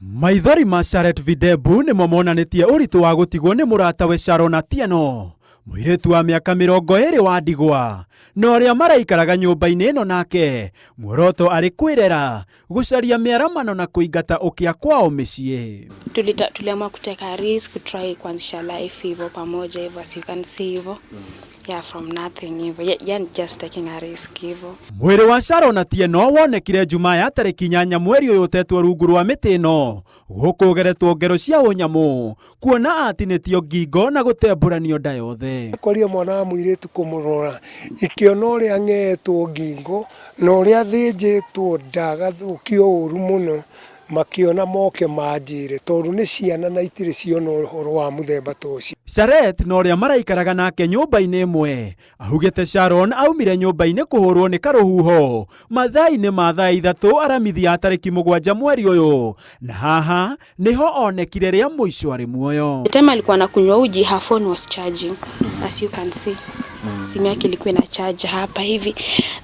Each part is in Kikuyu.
Maithori ma Sharet Videbu nĩmo monanĩtie ũritũ wa gũtigwo nĩ mũratawe Sharon Atieno, mũirĩtu wa mĩaka 20 wa ndigwa, na ũrĩa maraikaraga nyũmba-inĩ ĩno nake, muoroto arĩ kwĩrera, gũcaria mĩaramano na kũingata ũkĩa kwao mĩciĩ. Tuliamua kuteka risk, kutry kuanzisha life hivyo pamoja hivyo, as you can see hivyo, yeah, from nothing hivyo, yeah, just taking a risk hivyo. Mwĩrĩ wa Sharon Atieno wonekire Jumaa ya tarĩki 8 mweri ũyũ ũtetwo rungu rwa mĩtĩ ĩno, gũkũ ũgeretwo ngero cia ũnyamũ, kuona atinĩtio ngingo na gũtembũranio nda yothe. Koria mwana wa mũirĩtu kũmũrora ikĩona ũrĩa ang'eetwo ngingo na ũrĩa athĩnjĩtwo nda agathũkio ũru mũno, makĩona moke manjĩre tondũ nĩ ciana na itirĩ ciona ũhoro wa mũthemba ta ũcio. Sharet na ũrĩa maraikaraga nake nyũmba-inĩ ĩmwe augĩte Sharon aumire nyũmba-inĩ kũhũrwo nĩ karũhuho mathaa-inĩ ma thaa 3 aramithi ya tarĩki 7 mweri ũyũ, na haha nĩho onekire rĩa mũico arĩ muoyo. The time alikuwa anakunywa uji, her phone was charging, as you can see. Simu yake ilikuwa ina charge hapa hivi,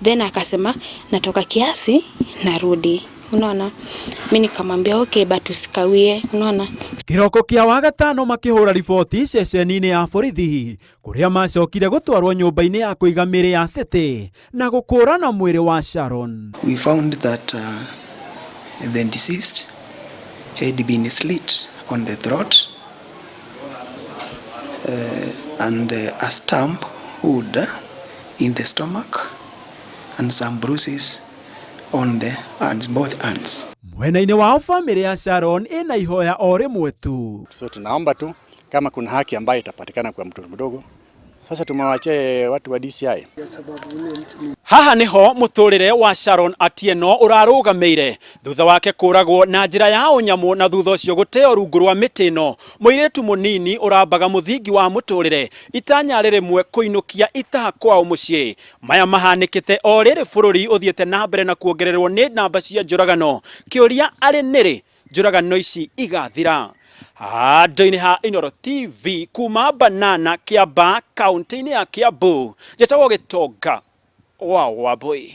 then akasema natoka kiasi narudi, unaona. Mimi nikamwambia okay, but usikawie, unaona. Kĩroko kĩa Wagatano makĩhũra riboti ceceni-inĩ ya borithi kũrĩa macokire gũtwarwo nyũmba-inĩ ya kũiga mĩĩrĩ ya City na gũkũrana mwĩrĩ wa Sharon. We found that the deceased had been slit on the throat and a stamp wound in the stomach and some bruises on the hands, both hands. Mwena-inĩ wao famĩlĩ ya Sharon ĩna ihoya o rĩmwe tu. So tunaomba tu kama kuna haki ambayo itapatikana kwa mtoto mdogo, sasa tumewachie watu wa DCI. Haha niho mũtũrĩre wa Sharon Atieno ũrarũgamĩire thutha wake kũragwo na njĩra ya ũnyamũ na thutha ũcio gũteo rungu rwa mĩtĩ ĩno, mũirĩtu mũnini ũrambaga mũthingi wa mũtũrĩre itanya rĩmwe kũinũkia itaha kwao mũciĩ. Maya mahanĩkĩte o rĩrĩ bũrũri ũthiĩte na mbere na kuongererwo nĩ namba cia njũragano. Kĩũria arĩ nĩrĩ njũragano ici igathira? Handũ-inĩ ha Inooro TV kuma Banana, Kiambaa, kaunti-inĩ ya Kiambu, njĩtagwo Gĩtonga wa Wambui.